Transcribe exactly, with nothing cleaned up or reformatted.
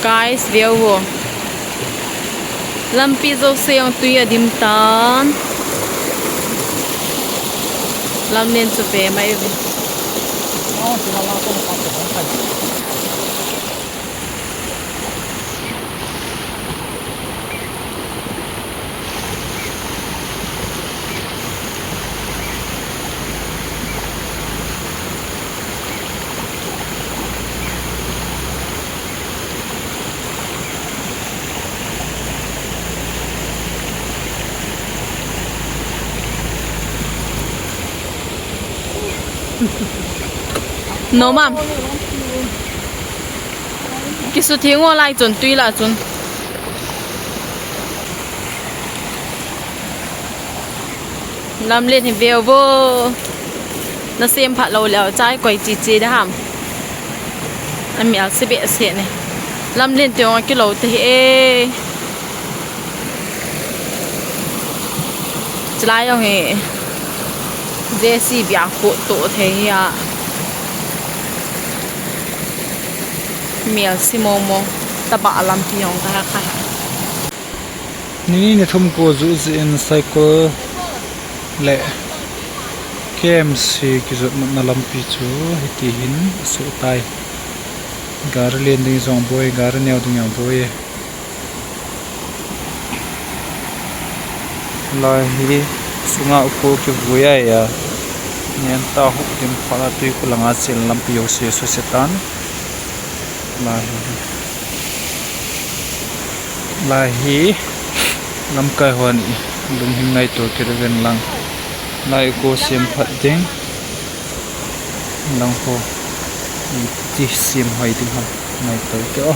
Guys, veu vo. Lampi jouse jong tui adim tan. Lamlen chu ve mai ve. No, ma'am. Kisutheng o lai chun, tui lah chun. Lamlen hi veu vo. Nasem phat lou leh chai koi chi chi da ham. Amel se behseh ne. Lamlen te jong akilou te hi e. Chulai jong hi J C B a khuh toh thei hi a. Mel se momo. Tabah lampi jong kahe kha. Nini ni thum ko juh jeh in cycle le K M C kijotmatna lampi chu hiti hin asuh tai. Gari len ding jong boi, gari neo ding jong boi e. Lai hi sunga uko kivui a, nen ta huk dim phat a tui khu langa chel lampi jouse suse tan. Lai hi, lai hi lamkai hon lunghin ngaito kit uvin lang. Lai uko sem phat ding. Lang ho. Iti sem hoi ding ham. Ngaito kit o.